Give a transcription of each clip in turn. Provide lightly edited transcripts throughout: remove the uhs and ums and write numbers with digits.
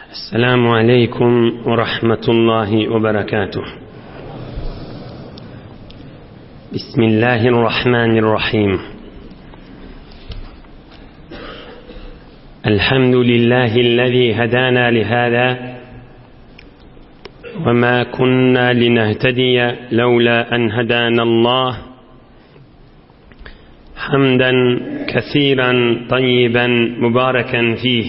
Esselamu aleýkum we rahmetullahi we berekatuh. Bismillahirrahmanirrahim. Elhamdülillahi'llezî hedâna lihâzâ ve mâ kunnâ linehtediye levlâ en hedânallâh. Hamden kesiren tayyiben mübareken fih.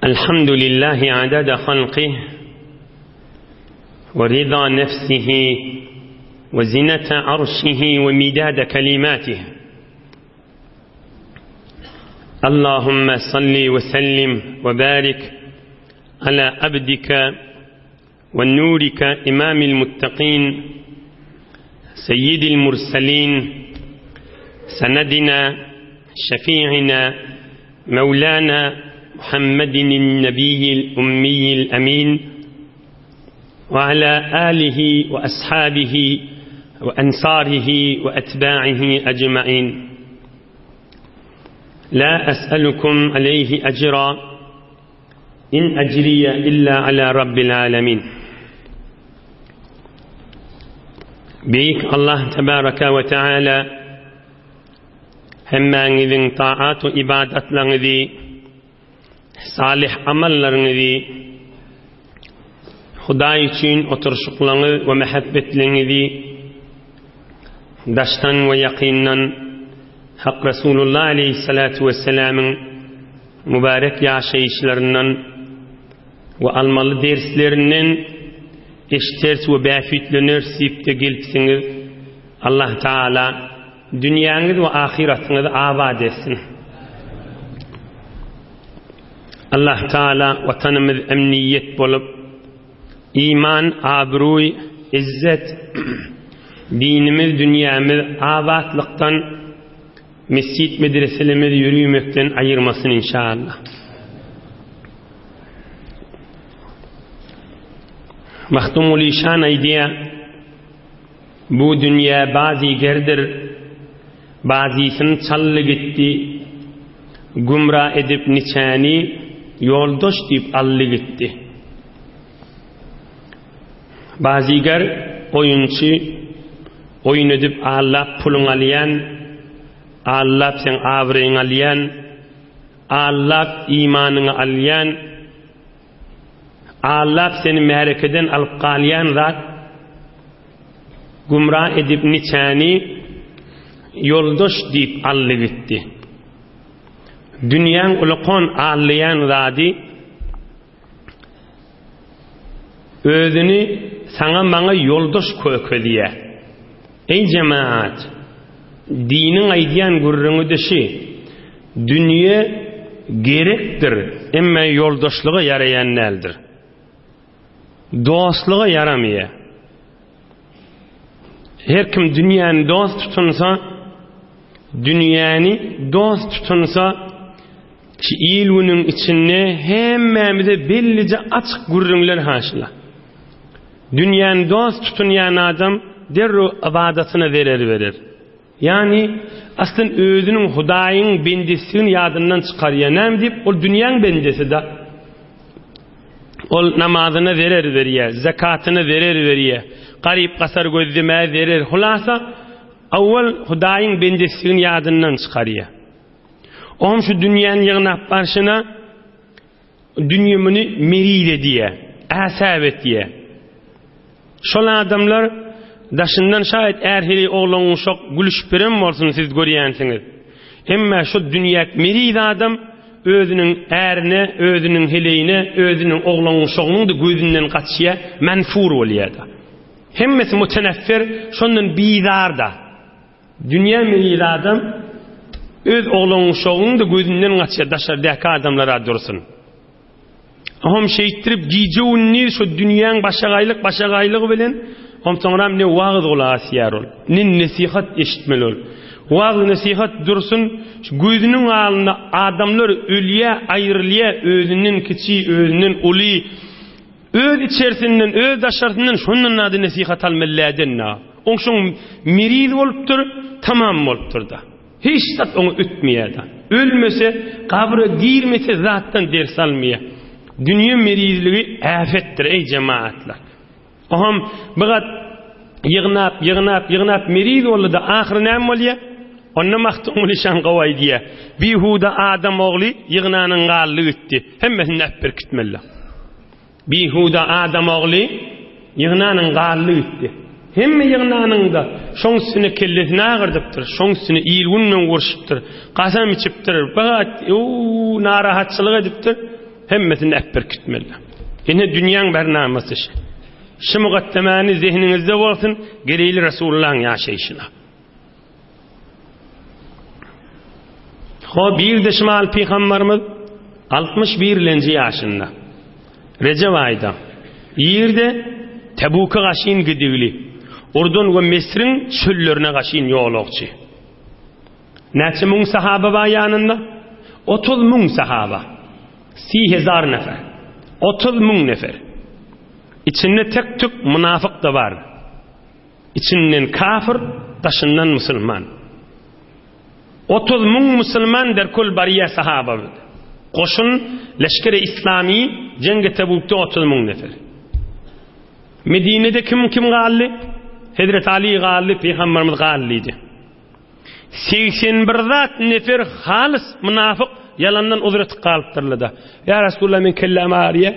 Elhamdülillahi adede halqih ve rida nefsihi ve zinete arşihi ve midade kelimatih. Allahümme salli ve sellim ve barik ala abdike ve nurike imamil muttaqin seyyidil murselin senedina şefi'ina mevlana Muhammedin nebiyyil ummiyil emin ve ala alihi ve ashabihi ve ensarihi ve etba'ihi ecmain. La es'elukum aleyhi ecra İn ecriye illa ala rabbil alemin. Beýik Allah tebaraka we teala hemmäňiziň taat we ibadatlaryňyzy, salih amallaryňyzy Hudaý üçin oturyşyklaryňyz we mähebbetliňizi daşdan we ýakyndan Hak Resulullah aleyhissalatu vesselamyň mübarek ýaşaýyşlaryndan we almaly derslerinden eşiteris we bähbitleneris diýip-de gelipsiňiz. Allah Taala dünýäňiz we ahyratyňyzy abat etsin. Allah Taala watanymyz emniýet bolup, iman, abruý, izzet, dinimiz, dünýämiz abatlykdan Mesjit medreselerimizi ýörüýmekden aýyrmasyn inşallah. Magtymguly şan aýdýar, Bu dünýä bazygerdir, bazysyn çaldy gitdi, gümra edip niçäni ýoldaş diýip aldy gitdi. Bazyger oýunçy, oýun edip allap puluňy alýan, allap seň abraýyňy alýan, allap imanyňy alýan, allap seni märekeden alyp galýan zat, gümra edip niçäni ýoldaş diýip aldy gitdi. Dünýäň ulakan allaýan zady, Özüni saňa-maňa ýoldaş kökezýär. Eý jemaat! Diniň aýdýan gürrüňi-de şi, dünýe gerekdir, emma ýoldaşlyga ýaraýan däldir. Dostluga ýaramaýar. Her kim dünýäni dost tutunsa, dünýäni dost tutunsa, Şu il-günüň içinde hemmämize bellije açyk gürrüňler haşla. Dünýäni dost tutunýan adam derrew ybadatyna zerer berer. Ýagny, aslyn özüniň Hudaýyň bendesidigini ýadyndan çykarýar. Näme diýip, ol dünýäň bendesi-de. Ol namazyna zerer berýär, zekatyna zerer berýär, garyp-gasar gözlemäge zerer. Hulasa, awwal Hudaýyň bendesidigini ýadyndan çykarýar. Oňam şu dünýäni ýygnap barşyna dünýe muny meriz edýär, äsäp etýär. Şol adamlar daşyndan şaýat är-heleý oglan-uşak gülüşip beren bolsun siz görýänsiňiz. Emma şu dünýäk meriz adam özüniň ärine, özüniň heleýine, özüniň oglan-uşagynyň-da gözünden gaçýar, menfur bolýar-da. Hemmesi muteneffer, şondan bizar-da. Dünýä meýil adam öz oglan-uşagynyň-da gözünden gaçýar, daşardaky adamlar-a dursun. Oňam şeýtdirip gije-gündiz şu dünýäň başagaýlyk başagaýlygy bilen onsoňram ne wagyz gulak asýar ol, ne nesihat eşitmeli ol. Wagyz-nesihat dursun, şu gözüniň alnynda adamlar ölýär, aýrylýar, özünden kiçi, özünden uly, Öz içersinden, öz daşarsyndan şondan nady nesihat almaly läden-dä. Oň şoň meriz bolupdyr, tamam bolupdyr-da. Hiç zat oňa ötmeýär-de. Ölmese, gabra girmese zatdan ders almaýar. Dünýe merizligi äfetdir, eý jemagatlar. Oňam bir gat ýygnap, ýygnap, ýygnap meriz boldy-da, ahyry näme bolýar? Onda Magtymguly şan gowy aýdýar. Bihuda adam ogly ýygnanyň galdy gitdi. Hemmesini näp berkitmeli. Bihuda adam ogly ýygnanyň galdy gitdi. Hemme ýygnanyňda şoň üstüne kellesini agyrdypdyr, şoň üstüne il-gün bilen urşupdyr, kasam içipdir, bir narahatçylyk edipdir. Hemmesini äpberkitmeli. Ine dünýäň bernamasy şi. Şu mugaddemany zehniňizde bolsun, geleýli Resulullahyň ýaşaýşyna. Ho bir-de Şimal pygambarymyz 61-lenji ýaşynda Rejep aýda ýerde Tebuka gaşyn gidigli Urdun we Mesriň çöllerine gaşyn ýolagçy. Näçe müň sahaba bar ýanynda? 30 müň sahaba. Si hezar nefer. 30 müň nefer. Içinde tek-tük mynafyk da bar. Içinden kafir, daşyndan musulman. 30 müň musulman derkul barýa sahaba. Goşun leşgeri islami jeňge Tebukda 30 müň nefer. Medinede kim kim galdy? Hezret Ali galdy, Peygamberimiz galdy. 81 zat nefer halys mynafyk ýalandan uzur etip galypdyrlar-da. Ýa Resulallah meň kelläm agyrýar,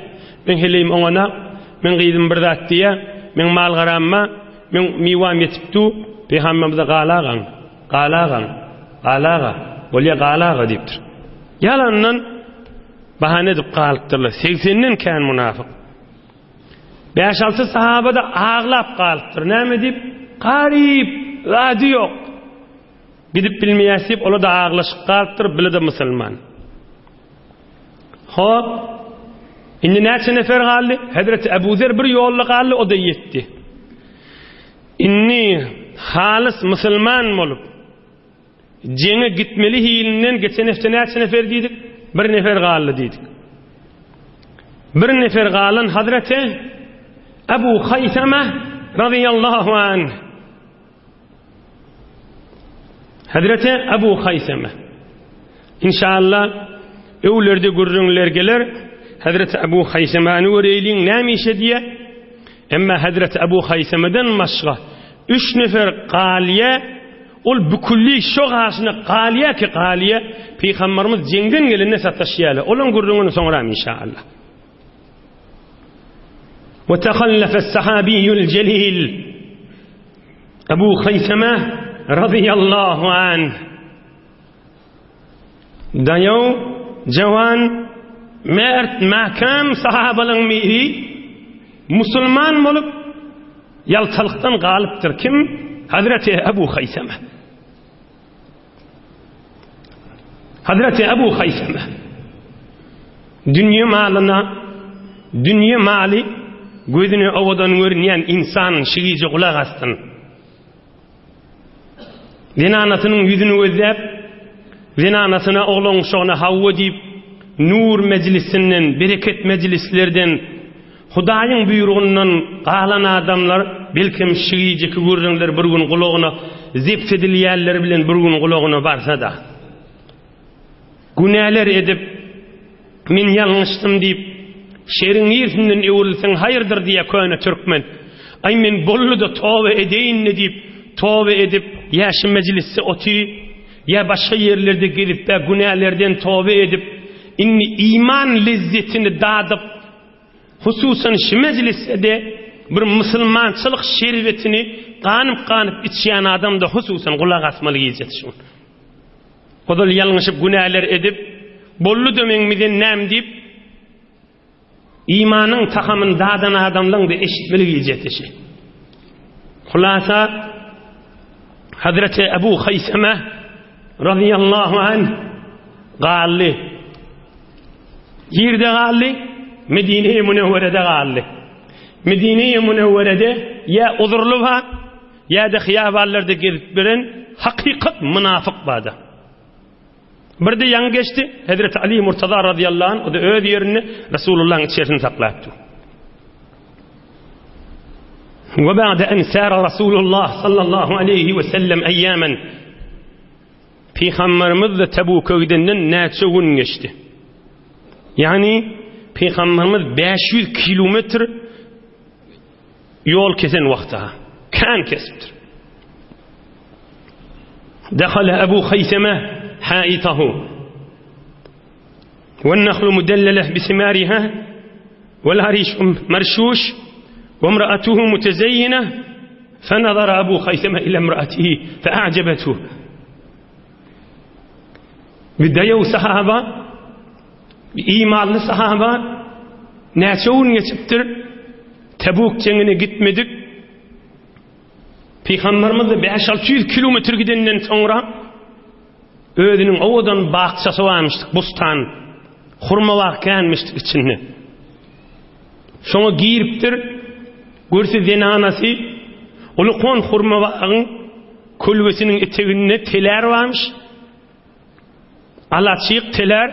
meň heleýim oňana, meň gyzym bir zat diýýär, meň mal-garam bar, meň miwam ýetip dur, Pygamberimize gal agaň, gal agaň, gal aga, bolýa gal aga diýipdir. Ýalandan bahana edip galypdyrlar. Segsenden kän mynafyk. Bäş-alty sahaba-da aglap galypdyr. Näme diýip? Garyp, zady ýok. Gidip bilmeýäs diýip, olar-da aglaşyp galypdyr, bile-de musulman. Hop. Indi näçe nefer galdy? Hezreti Ebu Zer bir ýolda galdy, o-da ýetdi. Indi halys musulman bolup, Jeňe gitmeli hilinden geçen hepde näçe nefer diýdik? Bir nefer galdy diýdik. Bir nefer galan Hazreti Ebu Haýsama radiyallahu anh. Hazreti Ebu Haýsama. İnşallah öwlerde gürrüňler geler. Hazreti Ebu Haýsamany göreýliň näme iş edýär? Emma Hazreti Ebu Haýsamadan başga üç nefer galýar. Ol bükülli şo gaşyna galýa ki galýa, Pygambarymyz jeňden gelende sataşýarlar. Olaň gürrüňini soňram inşaallah. Ve tehallefe sahabiyyul celil Ebu Hayseme radıyallahu anh Daýaw, jawan, mert, mäkäm sahabalaryň biri musulman bolup, ýaltalykdan galypdyr. Kim? Hazreti Ebu Haýseme. Hazreti Ebu Haýseme. Dünýe malyna, dünýe maly gözüne owadan görünýän insan şu gije gulak assyn. Zenanasynyň ýüzüni gözläp, zenanasyna oglan uşagyna hawa diýip, nur mejlisinden, bereket mejlislerden, Hudaýyň buýrugyndan galan adamlar, belkem şu gijeki gürrüňler bir gün gulagyna zebt edilýänler bilen bir gün gulagyna barsa-da. Günäler edip, men ýalňyşdym diýip, şeriň niresinden öwrülseň haýyrdyr diýýär köne türkmen. Aý men boldy-da toba edeýin-le diýip, toba edip, ýa şu mejlisde oty, ýa başga ýerlerde gezip-ä günälerden toba edip, indi iman lezzetini dadyp, hususan şu mejlisde-de bir musulmançylyk şerbetini ganyp-ganyp içýän adam-da hususan gulak asmaly gijesi şu gün. Ozal ýalňyşyp günäler edip, boldy-da meň mizennäm diýip, imanyň tagamyny dadan adamlaň-da eşitmeli gijesi şi. Hulasa, Hazreti Ebu Haýseme radiyallahu anh galdy. Ýerde galdy, Medine-i Münewwerede galdy. Medine-i Münewwerede ýa uzurly bar, Ýa-da hyýabanlarda gezip beren hakykat mynafyk barda. Birde ýaňy geçdi, Hezreti Ali Murtaza razyýallahu anh, o-da öz ýerinde Resulullahyň içerisini saklapdy. Ve ba'de en sara Rasulullah sallallahu aleyhi ve sellem eyyamen. Pygamberimiz-de Tebuka gidenden näçe gün geçdi? Ýagny Pygamberimiz 500 kilometr ýol kesen wagty kän kesipdir. Dehala Ebu Haýseme haitahu. Wen-nahlu mudelleleh bisimariha wel-ariş merşuş we imraatuhu mutezeyyine fenazara Ebu Haýseme ila imraatihi fe'a'jebethu. Bir daýaw sahaba, bir imanly sahaba näçe gün geçipdir, Tebuk jeňine gitmedik. Pygamberimiz de 5-600 kilometr gidenden soňra özüniň owadan bakçasy barmyşdyk, bustan. Hurma bag känmişdik içinde. Şoňa giripdir, görse zenanasy ulukon hurma bagyň Külbesiniň eteginde telär barmyş. Alaçyk telär.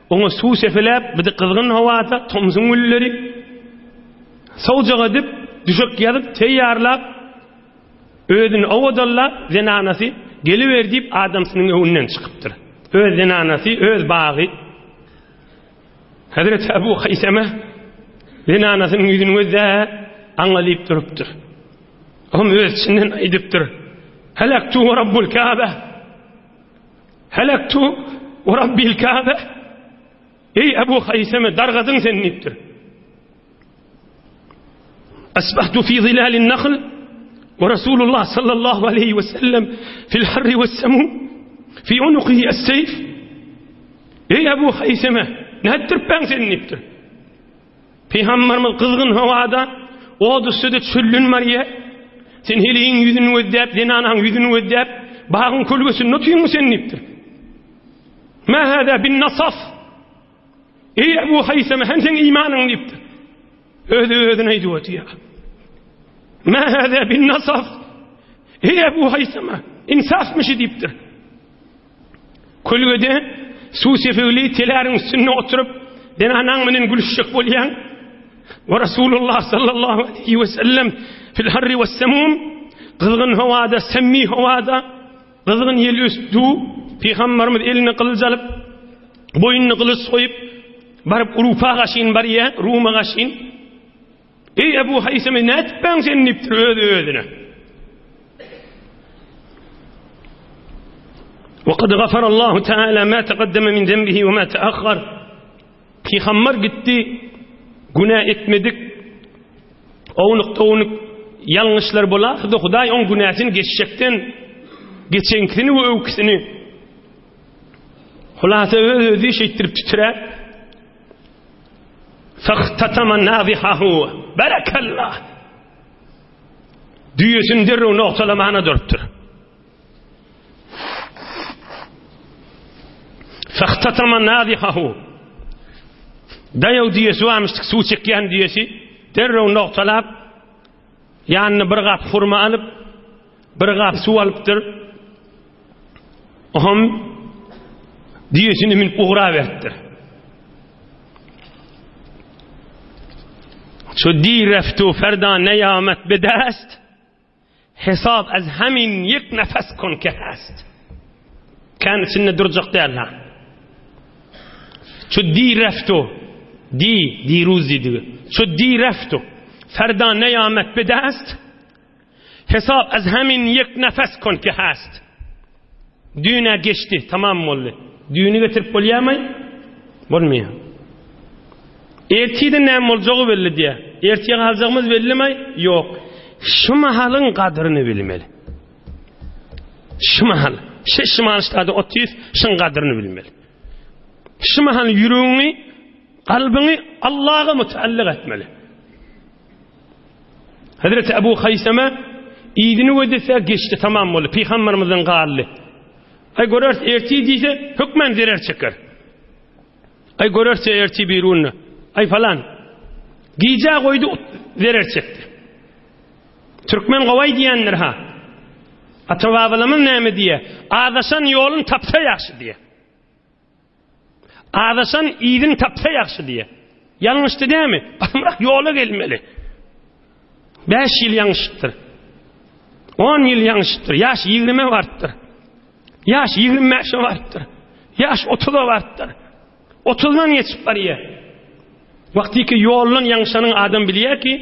Oňa suw sepeläp, bir-de gyzgyn howada tomsuň günleri sowjak edip, düşek ýazyp, teýýarlap, özüni owadanlap, zenanasy geliber diýip, adamsynyň öňünden çykypdyr. Öz zenanasy, öz bagy. Hezreti Ebu Haýseme zenanasynyň ýüzüni gözläp, aňalyp durupdyr. Oňam öz içinden aýdypdyr. Helektu we Rabbul Kabe. Helektu we Rabbil Kabe. Eý Ebu Haýseme dargadyň sen diýipdir. Asbahtu fi zilalin nahl we Rasulullah sallallahu aleyhi ve sellem fil harri ve semum fi unuqihi es-seyf. Eý Ebu Haýseme, nätdiripbäň sen diýipdir. Pygamberimiz gyzgyn howada od üstüde çöllün barýa. Sen heleýiň ýüzüni gözläp, zenanaň ýüzüni gözläp, bagyň kölgesinde otyňmy sen diýipdir. Ma hada bin nasaf. Eý Ebu Haýseme, hem seň imanyň diýipdir. Özi özüne aýdyp otýar. Ma hada bin nasaf. Eý Ebu Haýseme, insafmyş diýipdir. Kölgede suw sepigli teläriň üstünde oturyp, zenanaň bilen gülüşjek bolýaň. We Resulullah sallallahu aleyhi ve sellem fil harri ve semum gyzgyn howada, semmi howada, gyzgyn ýel ösdi. Pygamberimiz eline gylyç alyp, boýnuna gylyç goýup, baryp Urupa gaşyn barýar, Ruma gaşyn. Eý Ebu Haýseme nätipbäň sen diýipdir öz-özüne. Ve kad gafarallahu teala ma teqaddeme min zenbihi ve ma teahhar. Pygamber gitdi, günä etmedik. Ownuk-townuk ýalňyşlar bolardy, Hudaý oň günäsini geçjekden geçenkisini we öwkisini. Hulasa öz-özi şeýtdirip titräp Fahtatama nazihahu. Berekallah. Düýesini derrew nogtalamana durupdyr. Fahtatama nazihahu. Daýaw düýesi barmyşdyk, suw çekýän düýesi. Derrew nogtalap, ýanyna bir gap hurma alyp, bir gap suw alypdyr. Ohm düýesini münüp ugraberipdir. Ço di reftu ferda neýamet bedest hesap ez hemin ýek nefes kon ke hest. Kän içinde durjak däl ha. Ço di reftu di diruz diýdigi. Ço di reftu ferda neýamet bedest Hesap ez hemin ýek nefes kon ki hast. Düýn-ä geçdi, tamam boldy. Düýni getirip bolýarmy? Bolmaýar. Ertirde näme boljagy belli diýýär. Ertir galjagymyz bellimi? Ýok. Şu mahalyň gadyryny bilmeli. Şu mahal, şu şu mahal ştada otyrys, şuň gadyryny bilmeli. Şu mahal ýüregiňi, kalbyňy Allaha mutaallyk etmeli. Hazreti Ebu Haýseme yzyny gözlese geçdi tamam boldy. Pygamberimizden galdy. Aý göreris ertir diýse hökmän zerer çeker. Aý görerse ertir birunna. Aý falan. Gijä goýdy zerer çekdi. Türkmen gowaý diýendir ha. Ata babalarymyz näme diýýär? Azaşan ýolun tapsa ýagşy diýýär. Azaşan yzyny tapsa ýagşy diýýär. Ýalňyşdy dämi? Basymrak ýola gelmeli. 5 ýyl ýalňyşypdyr. 10 ýyl ýalňyşypdyr. Ýaş 20-e barypdyr. Ýaş 25-e barypdyr. Ýaş 30-a barypdyr. Otuzdan geçip barýar. Wagtyky ýoldan ýaňşanyň adam bilýär ki,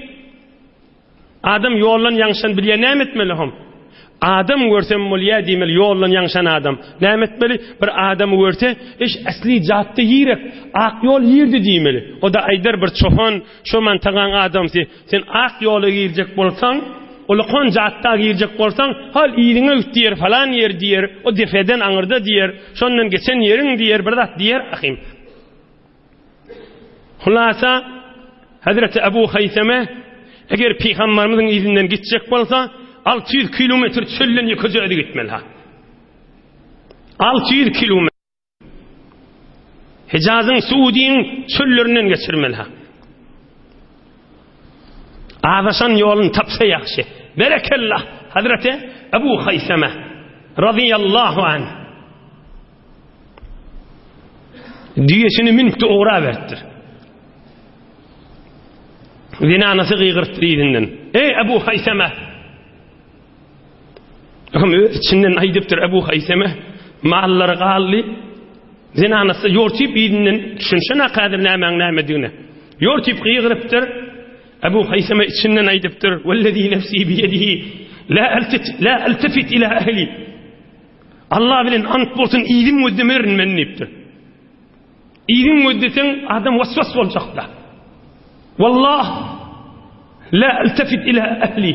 adam ýoldan ýaňşan bilýär näme etmeli hom? Adam görsem bolýar diýmeli ýoldan ýaňşan adam. Näme etmeli? Bir adamy görse, iş asli jatda ýirek, ak ýol ýirdi diýmeli. O da aýdar bir çopan, şo mantagaň adamsy, sen ak ýola girjek bolsaň, Ulkan jatda girjek bolsaň, hal yzyňa git diýer, falan ýer diýer, o depeden aňyrda diýer, şondan geçen ýeriň diýer, bir zat diýer ahym. Hulasa, Hazreti Ebu Haýseme eger pygambarymyzyň yzyndan gitjek bolsa, 600 kilometr çölden ýekeje özi gitmeli ha. 600 kilometr. Hijazyň, Suudyň çöllerinden geçirmeli ha. Azaşan ýoluny tapsa ýagşy. Berekella, Hazreti Ebu Haýseme radiyallahu anh. Düýesini münüpdi ugra beripdir. Zenanasy gygyrypdyr yzyndan. Ey Ebu Haýseme! Hem öz içinden aýdypdyr Ebu Haýseme, mallary galdy. Zenanasy ýortyp yzyndan düşünşen akadyr nämäň nämedigine. Ýortyp gygyrypdyr. Ebu Haýseme içinden aýdypdyr: "Wellezî nefsî biyedihi la eltet la eltefit ila ehli." Allah bilen ant bolsun yzym gözlemerin men diýipdir. Yzyň gözleseň adam waswas boljakda. Wallah la eltefit ila ehli.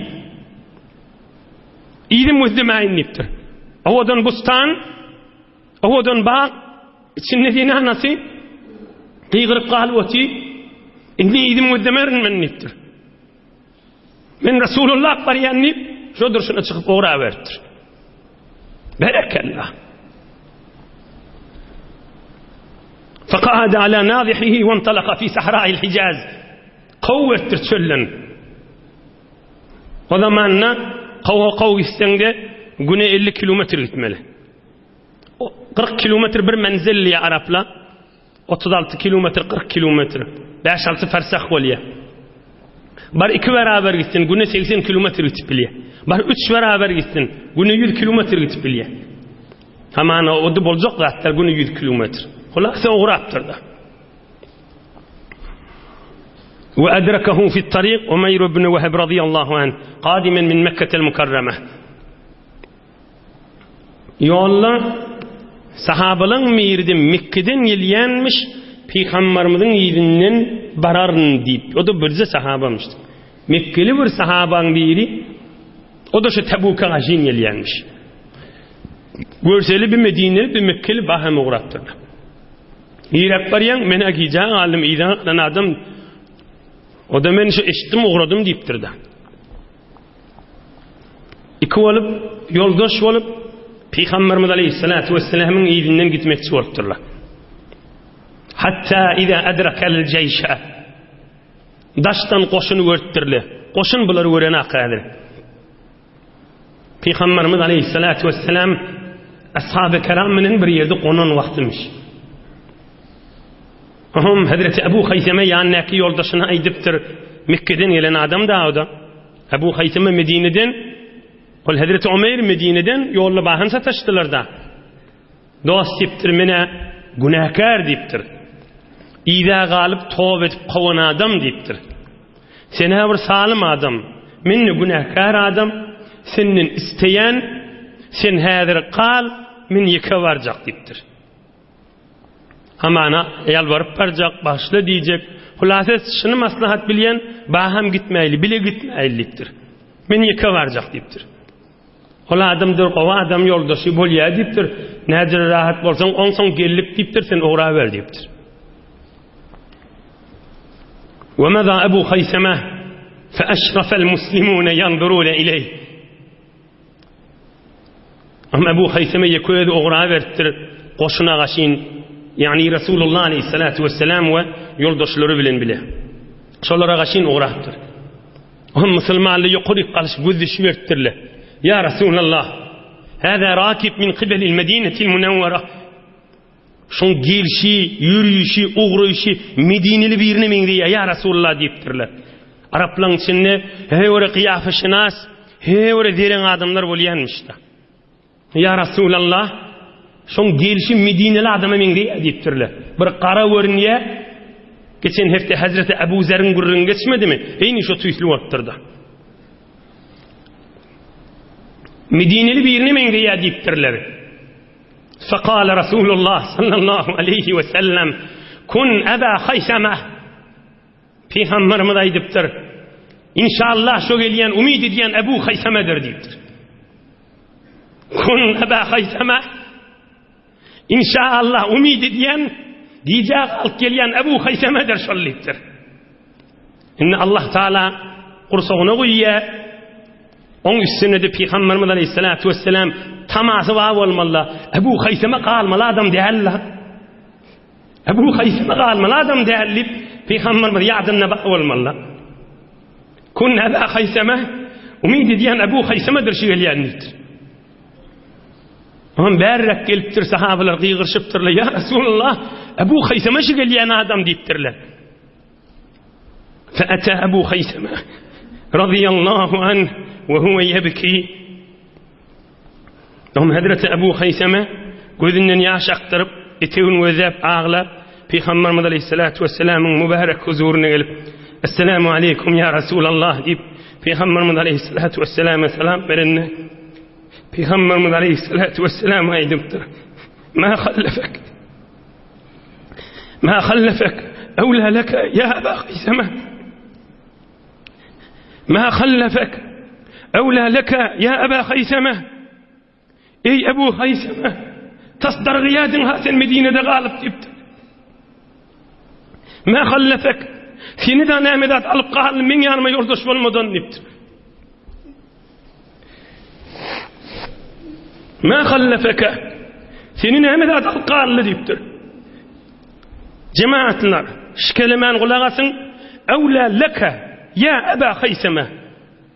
Yzym gözlemäýin diýipdir. Owadan bustan, owadan bag, içinde zenanasy gygyryp galyp oty. Indi yzym gözlemerin men diýipdir. Men Resulullah barýan diýip, şo durşuna çykyp ugraberipdir. Berekella. Faqad ala nazihihi we intalaqa fi sahra'il Hijaz. Kowetdir çölden. O zamanda kowa kow gitseňde güne 50 kilometr gitmeli. 40 kilometr bir menzil diýýär araplar. 36 kilometr, 40 kilometr. 5-6 farsah bolýar. Bar iki beraber gitsin, güne 80 kilometr gitip bilýär. Bar üç beraber gitsin, güne 100 kilometr gitip bilýär. Hamana o da boljak zatlar güne 100 kilometr. Hulasa ugrapdyr da. Ve edrekehu fit tarik Umeyr ibn Veheb radıyallahu anh kadimen min Mekketel Mukarreme. Ýolda sahabalaň miridi Mekgeden gelýänmiş, Pygambarymyzyň yzyndan bararyn diýip. O-da birje sahabamyş. Mekgeli bir sahabaň biri, o-da şu Tebuka gaşyn gelýänmiş. Görseli bir Medineli, bir Mekgeli baham ugrapdyrlar. Niräk barýaň? Men-ä gijä galdym, yza galan adam. O-da men şu eşitdim ugradym diýipdir-de. Iki bolup, ýoldaş bolup, Pygamberimiz aleyhissalatu vesselamyň yzyndan gitmekçi bolupdyrlar. Hatta iza adrakal jeýşe. Daşdan goşuny görüpdirler. Goşun bulary gören häzir. Pygamberimiz aleyhissalatu vesselam ashab-ı kiram bilen bir ýerde gonan wagtymyş. Ohm Hazreti Ebu Haýseme ýanyndaky ýoldaşyna aýdypdyr, Mekgeden gelen adam da o da. Ebu Haýseme Medineden, ol Hazreti Omeýr Medineden ýolda bahan sataşdylar da. Dost diýipdir, menä günäkär diýipdir. Yza galyp toba edip kowan adam diýipdir. Sen-ä bir salym adam, men-de günäkär adam, senden isleýän, sen häzir gal, men ýeke barjak diýipdir. Hamana ýalbaryp barjak, bagyşla diýjek. Hulasa şuny maslahat bilýän, baham gitmäýli, bile gitmäýli diýipdir. Men ýeke barjak diýipdir. Ol adamdyr, gowy adam ýoldaşy bolýar diýipdir. Näjere rahat bolsaň, onsoň geldik diýipdir, sen ugraber diýipdir. Ve meza Ebu Hayseme fe eşrafel muslimune yanzurune ileyh. Amma Ebu Haýseme ýeke özi ogra beripdir, goşuna gaşyn, ýagny Resulullah aleýhissalatu wesselam we ýoldaşlary bilen bile. Şolara gaşyn ugrapdyr. Ohm musulmanlar ýokaryk galyşyp gözleşip beripdirler. Ýa Resulallah, hâzâ rakib min kibelil Medinetil Munawwara. Şoň gelşi, ýörüşi, ugraýşy medineli birine meňzeýär, ýa Resulallah diýipdirler. Araplaryň içinde heýwere gyýafyşynas, heýwere zereň adamlar bolýanmyş-da. Ýa Resulallah! Şoň gelşi Medineli adama meňzeýär diýipdirler. Bir gara görünýär. Geçen hepde Hezreti Ebu Zeriň gürrüňi geçmedimi? Eýni şo tüýsli bolupdyr-da. Medineli birine meňzeýär diýipdirler. Fekale Resulullah sallallahu aleyhi ve sellem kun Eba Haýsama Pygamberimiz aýdypdyr. Inşallah şo gelýän umyt edýän Ebu Haýsamadyr diýipdir. Kun Eba Haýsama Inşallah umyt edýän gijä galyp gelýän Ebu Haýsamadyr şol diýipdir. Indi Allah Taala gursagyna guýýar. Oň üstüne-de Pygamberimiz Aleyhissalatu vesselam tamasy bar bolmaly. Ebu Haýsama galmaly adam däl. Ebu Haýsama galmaly adam däl diýip Pygamberimiz ýadynda bar bolmaly. Kun Eba Haýsama umyt edýän Ebu Haýsamadyr şu gelýän diýipdir. Onam bärräk gelipdir sahabalar gygyryşypdyrlar. Ýa Resulullah Ebu Haýsama şu gelýän adam diýipdirler. Fe'ete Ebu Haýsama radiyallahu anh ve huve yebki. Oňa Hazreti Ebu Haýsama gözünden ýaş akdyryp, etegini gözläp aglap, Pygamberimiz Aleyhissalatu vesselamyň mübärek huzuryna gelip, Esselamu aleýkum ýa Resulallah diýip, Pygamberimiz Aleyhissalatu vesselama salam berende, Pygamberimiz Aleyhissalatu vesselam aýdypdyr: Ma hallafak? Ma hallafak? Awla laka ya Aba Haýsama? Ma hallafak? Awla laka ya Aba Haýsama? Eý Ebu Haýsama, tas dargaýadyň ha sen Medinede galyp diýipdir. Ma hallafak? Seni da näme zat alyp galdy, meň ýanyma ýoldaş bolmadan diýipdir. Ma hallafaka? Seni näme zat alyp galdy diýipdir. Jemaatlar, şikelemän gulak asyň. Awla laka ya Aba Haýsama.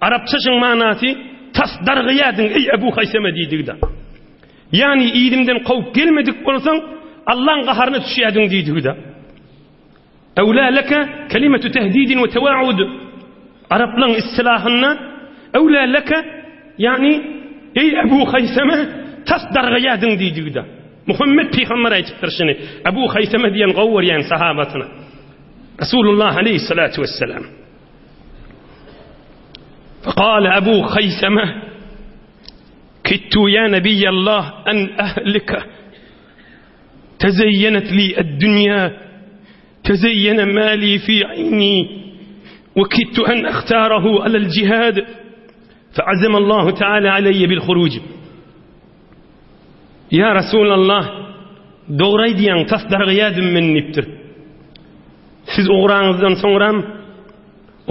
Arapça şyň manasy tas dargaýardyň eý Ebu Haýsama diýdigi-de. Ýagny yzymdan kowup gelmedik bolsaň, Allaň gaharyna düşýärdiň diýdigi-de. Ewlâ leke kelimetu tehdidin we tewaud. Araplaryň istilahynda ewlâ leke ýagny eý Ebu Haýsama tas dargaýardyň diýdigi-de. Muhammet pygamber aýdypdyr şuny Ebu Haýsama diýen gowy görýän sahabasyna. Resulullah aleyhissalatu vesselam. Fekale Ebu Haýsama Kittu ýa Nebiýallah en ehlike Tezeyyenet li ed-dünýä Tezeyyene mali fi ayni ve kittu en ahtarahu alel cihad feazem Allahu Teala aleyye bil huruc. Ya Resulallah dogry aýdýaň tas dargaýadym men diýipdir. Siz ugraňyzdan soňram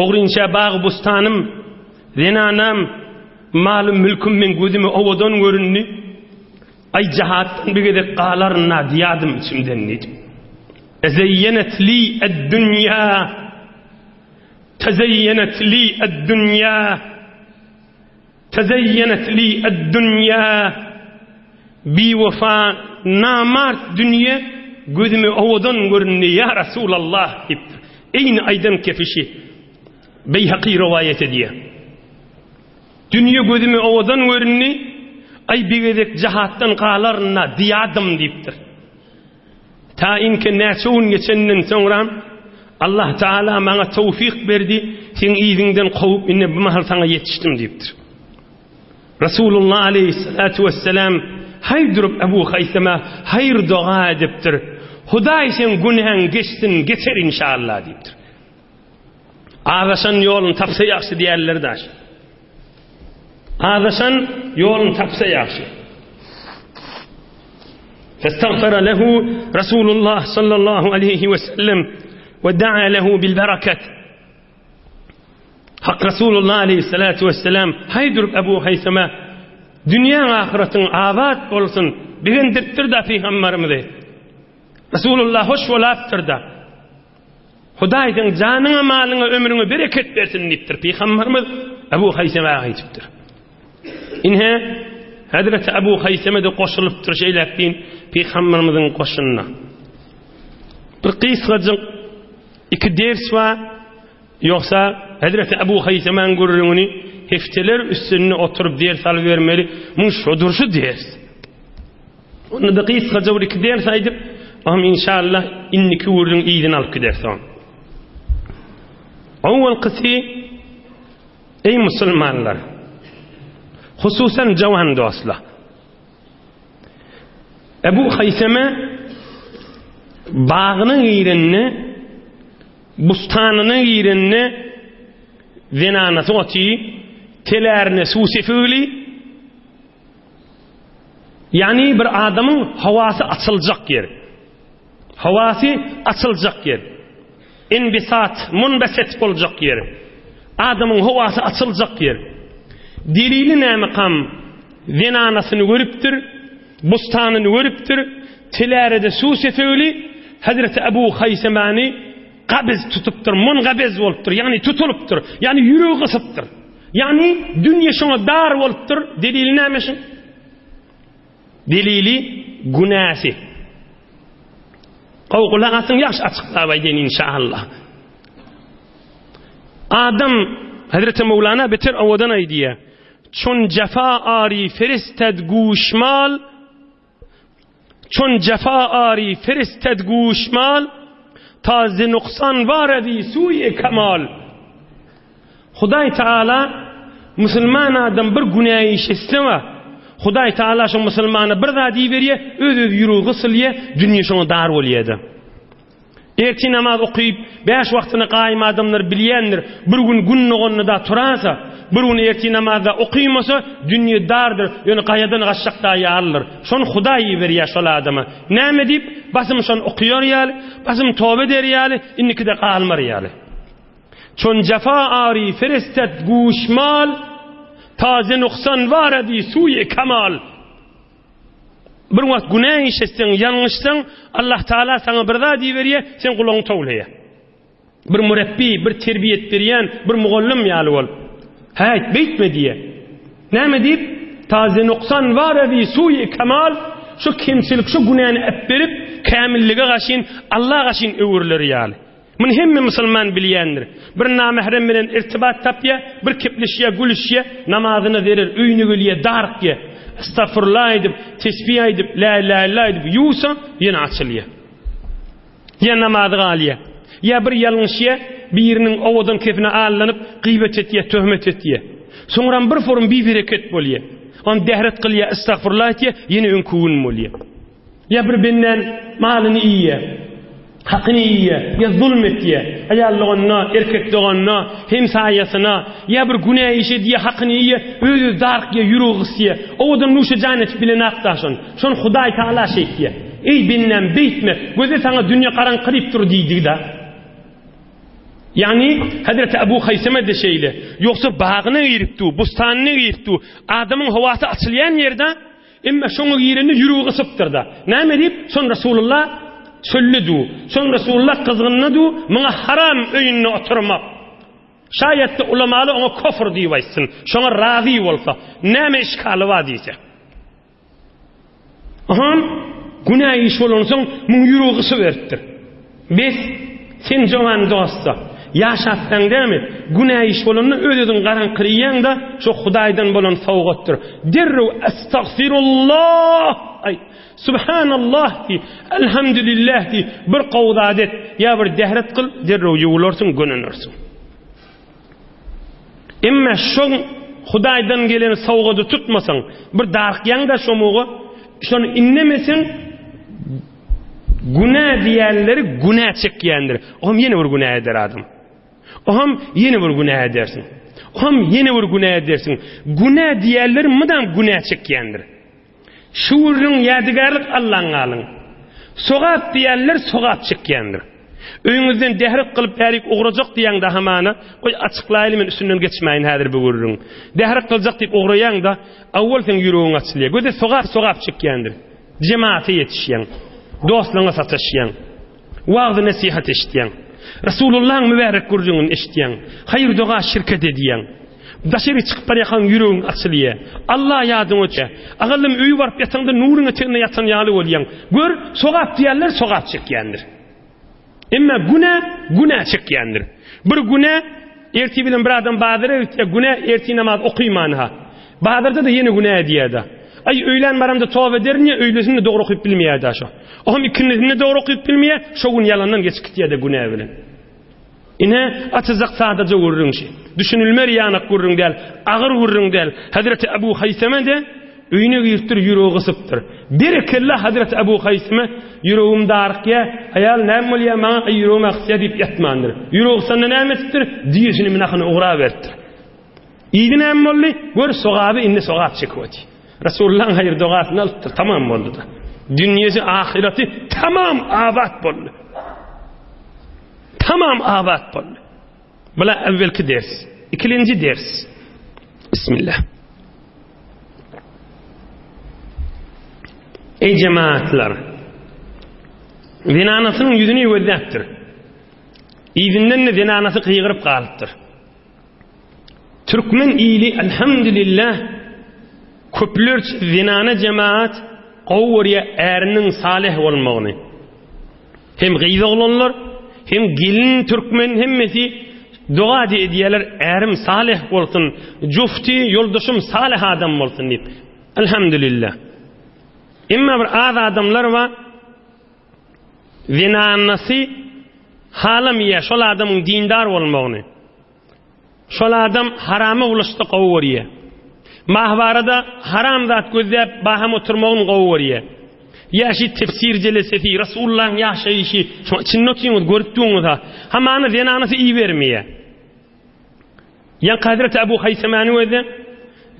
ogrynça bagy-bustanym, zenanam, malym-mülküm meň gözüme owadan göründi. Aý jahatdan bir gezek galaryn-a diýýärdim içimden diýdim. Tezeyyenet li ed-dünýä Tezeyyenet li ed-dünýä Tezeyyenet li ed-dünýä Biwefa namart dünýe gözüme owadan göründi ýa Resulallah diýipdir. Eýni aýdan kefişi Beýhaki rowaýat edýär. Dünýe gözüme owadan göründi, aý bir gezek jahatdan galaryn-a diýadym diýipdir. Ta inke näçe gün geçenden soňram Allah Taala maňa towfyk berdi, seň yzyňdan kowup indi bu mahal saňa ýetişdim diýipdir. Resulullah aleyhissalatu vesselam haý durup Ebu Haýsama haýyr doga edipdir. Hudaý seň günäň geçsin, geçer inşallah diýipdir. Azaşan ýoluny tapsa ýagşy diýerler daş. Azaşan ýoluny tapsa ýagşy. Festagfara lehu Rasulullah sallallahu aleyhi ve sellem ve da'a lehu bil bereket. Hak Rasulullah aleyhissalatu vesselam haý durup Ebu Haýsama dünýäň ahyratyň abat bolsun begendiripdir da pygamberimizi. Rasulullah hoş bolapdyr da. Hudaý seň janyňa, malyňa, ömrüňe bereket bersin diýipdir. Pygamberimiz Ebu Haýsema aýdypdyr. Ine, Hazreti Ebu Haýsema de goşulypdyr şeýläk diýin Pygamberimiziň goşunyna. Bir gysgajyk iki ders bar. Ýogsa Hazreti Ebu Haýsemanyň gürrüňini hepdeler üstünde oturyp ders alybermeli. Muň şodur şu ders. Onda-da gysgaça bir iki ders aýdyp, oňam inşallah indiki gürrüň yzyny alyp gideris oň. Owalkysy eý musulmanlar, hususan jawan dostlar. Ebu Haýseme bagyna girende, bustanyna girende zenanasy oty, telärine suw sepigli, Ýagny bir adamyň howasy açyljak ýer. Howasy açyljak ýer. Inbisat, munbeset boljak ýer. Adamyň howasy açyljak ýer. Delili nämekam zenanasyny görüpdir, bustanyny görüpdir, telärede suw sepewli Hazreti Ebu Haýsemany gabyz tutupdyr, mungabez bolupdyr, ýagny tutulypdyr, ýagny ýüregi gysypdyr. Ýagny dünýe şoňa dar bolupdyr, delili näme şuň? Delili günäsi. Gowy gulak asyň, ýagşy açyklap aýdaýyn inşallah. Adam Hazreti Mewlana beter owadan aýdýar. Çun jefa ari feristed guşmal Çun jefa ari feristed guşmal ta zi nuksan warevi suýe kemal. Hudaý Teala musulman adam bir günä iş etse we Hudaý Teala şo musulmana bir zat iberýär, öz-öz ýüregi gysylýar, dünýe şoňa dar bolýar-da. Ertir namaz okyp, bäş wagtyna gaýym adamlar bilýändir, bir gün gün doganda-da turasa, bir gün ertir namazda okymasa, dünýe dardyr, ýöne gaýadan gaçjak da ýalydyr. Şony Hudaý iberýär şol adama. Näme diýip, basym şony okýar ýaly, basym toba eder ýaly, indikide galmar ýaly. Çon jefa ari ferestet guşmal, taze nuksan waredi suýe kemal. Bir wagt günä iş etseň, ýalňyşsaň, Allah Taala saňa bir zat iberýär, sen gulagyňy towlaýar. Bir mürebbi, bir terbiýet berýän, bir mugallym ýaly bolup. Häýt, beýtme diýýär. Näme diýip? Taze nuksan warebi suýi kemal, şu kemçilik, şu günäni äpberip, kämillige gaşyn, Alla gaşyn öwrüler ýaly. Muny hemme musulman bilýändir. Bir namährem bilen irtibat tapýar, bir kepleşýär, gülüşýär, namazyna zerer, öýüne gelýär, darykýar. Estagfurullah aýdyp, tesbih aýdyp, la ilahe illallah aýdyp ýuwsa, ýene açylýar. Ýa namazy galýar. Ýa bir ýalňyşýar, biriniň owadan kepine allanyp, gyýbat etýär, töhmet etýär. Soňram bir forum bibereket bolýar. Ony dähret kylýar, estagfurullah aýtýar, ýene öňki gün bolýar. Ýa bir benden malyny iýýär, hakyny iýýär, ýa zulm etýär, aýal doganyna, erkek doganyna, hemsaýasyna, ýa bir günä iş edýär, hakyny iýýär, öz-özi darykýar, ýüregi gysýar. Owadan nuşa jan etip bilenakda şony. Şony Hudaý Tagala şeýtýär. Eý bendäm, beýtme, göze saňa dünýe garaňkyryp dur diýdigi-da. Ýagny, Hezreti Ebu Haýseme-de şeýle. Ýogsa bagyna girip dur, bustanyna girip dur. Adamyň howasy açylýan ýerde, Emma şoňa girende ýüregi gysypdyr-da. Näme diýip, şon Resulullah çölde du, şon Resulullah gyzgynda du, muňa haram öýünde oturmak. Şaýatda ulamalar oňa kofr diýip aýtsyn, şoňa razy bolsa, näme işgaly bar diýse. Aha, günä iş bolansoň, muň ýüregi gysyberipdir. Bes, sen jowan dost-a, ýaşapsaň dämi, günä iş bolanda öz-özüňi garaňkyraýaň-da, şo Hudaýdan bolan sowgatdyr. Derrew Estagfirullah aýt, Subhanallah diý, Elhamdülillah diý, bir gowy zat et, ýa bir dähret kyl, derrew ýuwularsyň, gönenersiň. Emma şoň Hudaýdan gelen sowgady tutmasaň, bir darykýaň-da şomuga, şony indemeseň, Günä diýenleri günä çekýändir. Oňam ýene bir günä eder adam. Oňam ýene bir günä edersiň. Oňam ýene bir günä edersiň. Günä diýenleri mydam günä çekýändir. Şu gürrüň ýadygärlik Allaň galyň. Sogap diýenler sogap çekýändir. Öýüňizden dähret kylyp ärik ugrajak diýäňde hamana, goý açyklaýly men üstünden geçmäýin häzir bu gürrüň. Dähret kyljak diýip ugraýaňda, awwal seň ýüregiň açylýar. Göze sogap sogap çekýändir. Jemaata ýetişýäň. Dostlaryňa sataşýaň. Wagyz-nesihat eşidýäň. Resulullahyň mübärek gürrüňini eşidýäň. Haýyr-doga şirket edýäň. Daşary çykyp barýarkaň ýüregiň açylýar. Alla ýadyňa düşýär. Agallym öýe baryp ýataňda nuruň eteginde ýatan ýaly bolýaň. Gör, sogap diýenler sogap çekýändir. Emma günä günä çekýändir. Bir günä ertir bilen bir adam bazara gitýär, günä ertir namaz okyman-ha. Bazarda-da ýene günä edýär-de. Aý, öýlän baramda toba ederin diýýär, öýlesinde dogry okyp bilmeýär-dä şo. Oňam ikindisinde dogry okyp bilmeýär, şo gün ýalandan geçip gitýär-de günä bilen. Ine, açyjak sadaja gürrüň şi. Düşünilmer ýanak gürrüň däl, agyr gürrüň däl. Hezreti Ebu Haýseme-de öýüne giripdir, ýüregi gysypdyr. Berekella Hezreti Ebu Haýseme, ýüregim darykýar, aýal näme bolýar maňa, aý ýüregim agysýar diýip ýatmandyr. Ýüregi gysanda näme etipdir? Düýesini minahyna ugraberipdir. Yzy näme boldy? Gör sogaby indi sogap çekip otyr. Resulullahyň haýyr dogasyny alypdyr, tamam boldy-da. Dünýesi, ahyreti tamam abat boldy. Tamam abat boldy. Bula evvelki ders. Ikilenji ders. Bismillah. Ey cemaatlar. Zenanasynyň ýüzüni gözläpdir. Yzyndan-da zenanasy gygyryp galypdyr. Türkmen ili elhamdülillah köplerç zenana jemaat gowy görýär äriniň salyh bolmagyny. Hem gyz oglanlar, hem gelin türkmen hemmesi doga edýärler ärim salyh bolsun, jufti ýoldaşym salyh adam bolsun diýip. Elhamdülillah. Emma bir az adamlar bar zenanasy halamaýar şol adamyň dindar bolmagyny. Şol adam harama bulaşsa gowy görýär. Mahwarada haram zat gözläp baham oturmagyny gowy görýär. Ýa şi tefsir jelesesi, Rasulullahyň ýaşaýşy, şoň içinde otyňyz, görüp duňyz-a. Hamana zenanasy ibermeýär. Ýaňky Hazreti Abu Haýsemäni gözle,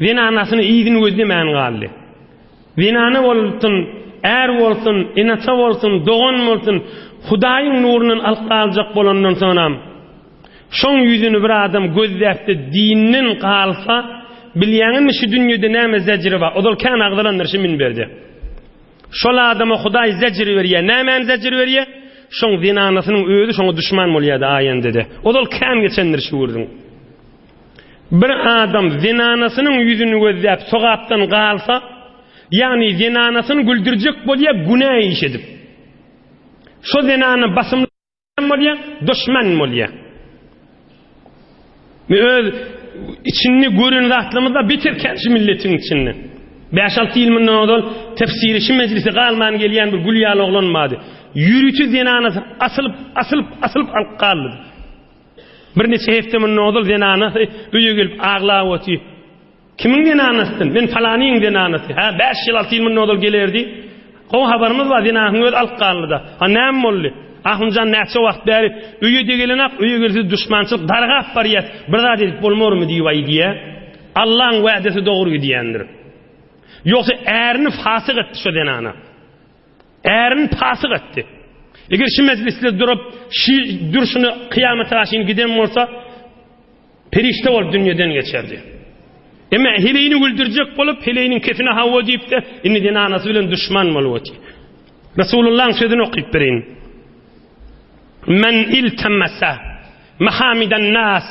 zenanasyny yzyny gözlemän galdy. Zenana bolsun, är bolsun, ene-ata bolsun, dogan bolsun, Hudaýyň nurundan alyp galjak bolandan soňam, şoň ýüzüni bir adam gözläp-de dinden galsa, bilýäňizmi şu dünýede näme zejri bar? Ozal kän agzalandyr şu minberde. Şol adama Hudaý zejr berýär. Nämäni zejr berýär? Şoň zenanasynyň özi şoňa duşman bolýar-da aýendede. Ozal kän geçendir şu gürrüň. Bir adam zenanasynyň ýüzüni gözläp sogapdan galsa, ýagny zenanasyny güldürjek bolýar günä iş edip. Şo zenana basym bolýar, duşman bolýar. Men öz içinde gören zatlarymyzda beter kän şu milletiň içinde. 5-6 ýyl mundan ozal tefsiri şu mejlise galman gelýän bir gül ýaly oglan bardy. Ýörite zenanasy asylyp, asylyp, asylyp alyp galdy. Bir neçe hepde mundan ozal zenanasy öýe gelip aglap otyr. Kimiň zenanasysyn? Men falanyň zenanasy. Hä, bäş ýyl, alty ýyl mundan ozal gelerdi. Gowy habarymyz bar, zenasynyň özi alyp galdy-da. Ha, näme boldy? Ahunjan näçe wagt bäri öýe-de gelenak, öýe gelse duşmançylyk dargap barýas, bir zat edip bolmarmy diýip aýdýa. Allaň wädesi dogry gidýändir. Ýogsa ärini fasyk etdi şo zenana. Ärini pasyk etdi. Eger şu mejlisde durup, şu durşuna kyýamata garşy giden bolsa, perişde bolup dünýeden geçerdi. Emma heleýini güldürjek bolup, heleýiniň kefine hawa diýip-de, indi zenanasy bilen duşman bolup otyr. Resulullahyň sözüni okyp bereýin. Men iltemese mahamiden nas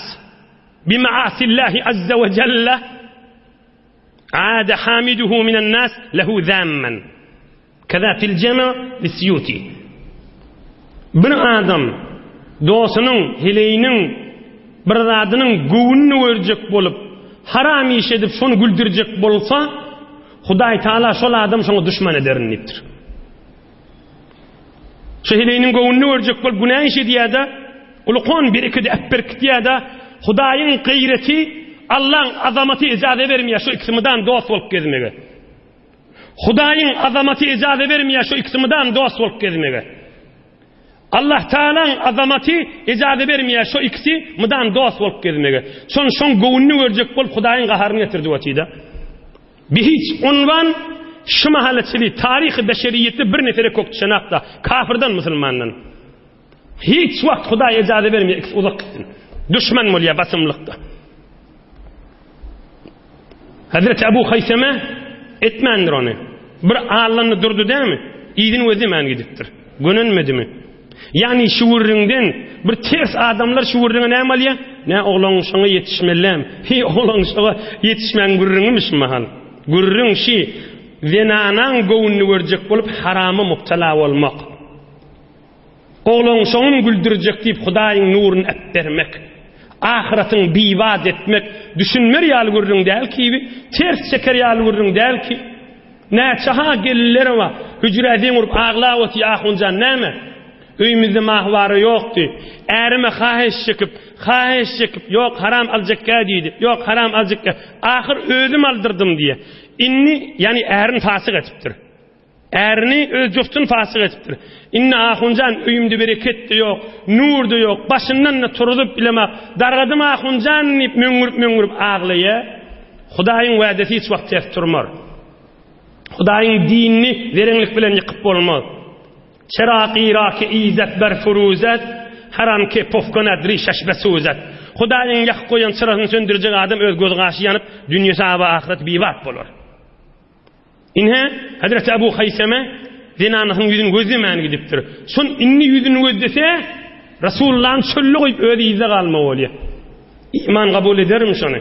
bi maasillahi azza we jalla Ade hamiduhu minen nas lehu zamman. Keza fil jema li Sýuti. Bir adam dostunyň, heleýiniň bir zadynyň göwnüni görjek bolup, haram iş edip şony güldürjek bolsa, Hudaý Taala şol adam şoňa duşman ederin diýipdir. Şu heleýiniň göwnüni görjek bolup günä iş edýär-de, ulkan berekedi äpberkitýär-de, Hudaýyň gaýraty, Allaň azamaty ejaza bermeýär şu ikisi mydam dost bolup gezmege. Hudaýyň azamaty ejaza bermeýär şu ikisi mydam dost bolup gezmege. Allah Taalaň azamaty ejaza bermeýär şu ikisi mydam dost bolup gezmege. Şon şoň göwnüni görjek bolup Hudaýyň gaharyny getirdi otyda. Bi hiç unwan şu mahala çili taryhy beşeriýetde bir nefere kök düşenakda kafirden musulmandan. Hiç wagt Hudaý ejaza bermeýär ikisi uzak gitsin. Duşman bolýar basymlykda. Hazreti Abu Haýseme etmändir ony. Bir allandy durdy dämi? Yzyny gözlemän gidipdir. Gönenmedimi? Ýagny şu gürrüňden bir ters adamlar şu gürrüňe näme alýar? Nä oglan şoňa ýetişmelem. Hi oglan şoňa ýetişmäň gürrüňimi şu mahal? Gürrüň şi zenanaň göwnüni görjek bolup harama mubtala bolmak. Oglan şoňum güldürjek diýip Hudaýyň nuruny äpbermek. Ahyratyň bibat etmek düşünmer ýaly gürrüň däl kibi, ters çeker ýaly gürrüň däl ki. Näçe-ha gelinleri bar. Hüjrä zeň urup aglap otyr ahunjan näme? Öýümizde mahwara ýokdy. Ärime haýyş çekip, haýyş çekip, ýok haram aljakgä diýdi. Ýok haram aljakgä. Ahyr özüm aldyrdym diýýär. Indi, ýagny ärini fasyk etipdir. Ärini öz juftuny fasyk etipdir. Indi ahunjan öýümde bereket-de ýok, nur-da ýok, başyndan-da turuzyp bilemak. Dargadym ahunjan diýip möňňürip-möňňürip aglaýar. Hudaýyň wädesi hiç wagt ters turmar. Hudaýyň dinini zereňlik bilen ýykyp bolmaz. Çeragy ra ki izet ber furuzet, Haram ki pufkonat rişeş besuzet. Hudaýyň ýakyp goýan çyrasyny söndürjek adam öz göz-gaşy ýanyp, dünýesi aba ahyret bibat bolar. Ine, Hazreti Abu Haýseme zenanasynyň ýüzüni gözlemän gidipdir. Şon indi ýüzüni gözlese, Resulullahny çölde goýup özi yzda galma bolýar. Iman kabul edermi şony?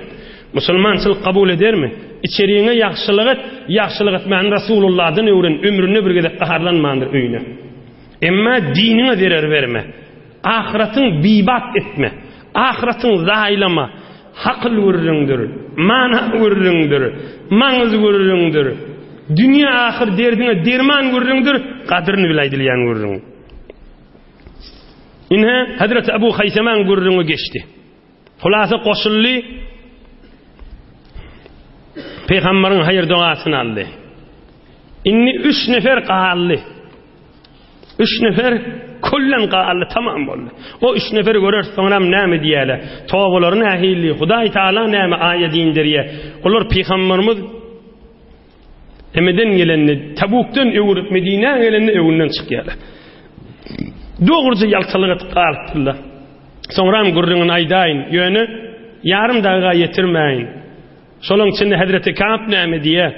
Musulmançylyk kabul edermi? Içeriňe ýagşylyk et, ýagşylyk etmäni Resulullahdan öwren, ömründe bir gezek gaharlanmandyr öýüne. Emma diniňe zerer berme. Ahyratyň bibat etme. Ahyratyň zaýalama. Hakyl gürrüňdir, mana gürrüňdir, maňyz gürrüňdir. Dünýe ahyr derdiňe derman gürrüňdir, gadyryny bil aýdylýan gürrüň. Ine, Hazreti Abu Haýsemaň gürrüňi geçdi. Hulasa goşuldy. Peygamberin haýyr dogasyny aldy. Indi üç nefer galdy. Üç nefer küllen galdy, tamam boldy. O üç neferi görer soňram näme diýerler? Tobalary nähili? Hudaý Taala näme aýat indirýär? Olar pygamberimiz Emeden gelende, Tabukdan öwürip Medinä gelende öwünden çykýarlar. Dogruja ýaltalyk edip galypdyrlar. Soňram gürrüňini aýdaýyn, ýöne ýarym dagyga ýetirmäýin. Şolaň içinde Hezreti Ka'b näme diýýär?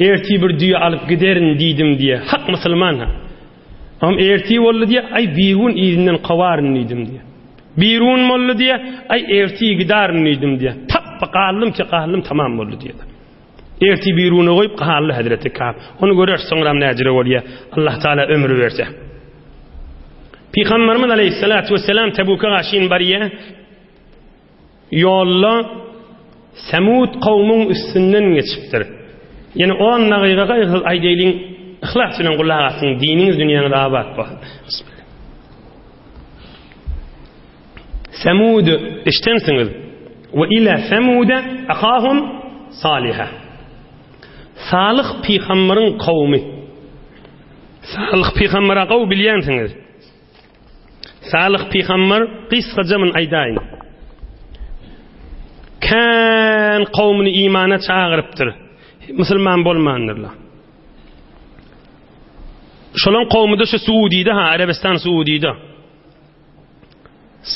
Ertir bir düýe alyp giderin diýdim diýýär. Hak musulman ha. Am ertir boldy diýýär, aý bir gün yzyndan kowaryn diýdim diýýär. Bir gün boldy diýýär, aý ertir gidarin diýdim diýýär. Tapba galdym ki galdym tamam boldy diýýär. Ertir bir güne goýup galdy Hezreti Ka'b. Ony göreris soňram näjire bolýar. Allah Taala ömür berse. Pygamberimiz aleyhissalatu vesselam Tebuka gaşyn barýar. Ýolda Semud kowmuň üstünden geçipdir. Ýene on dagyga gaýgysyz aýdaýlyň, yhlas bilen gulak asyň, diniňiz dünýäňiz abat bolsun. Bismillah. Semud eşdensiňiz. We ila Semude ahahum Saliha. Salyh pygamberiň kowmy. Salyh pygambere gowy bilýänsiňiz. Salyh pygamber gysgaja mun aýdaýyn. Kän kowmuny imana çagyrypdyr. Musulman bolmandyrlar. Şolaň kowmuda şu Suudide ha, Arabistan Suudide.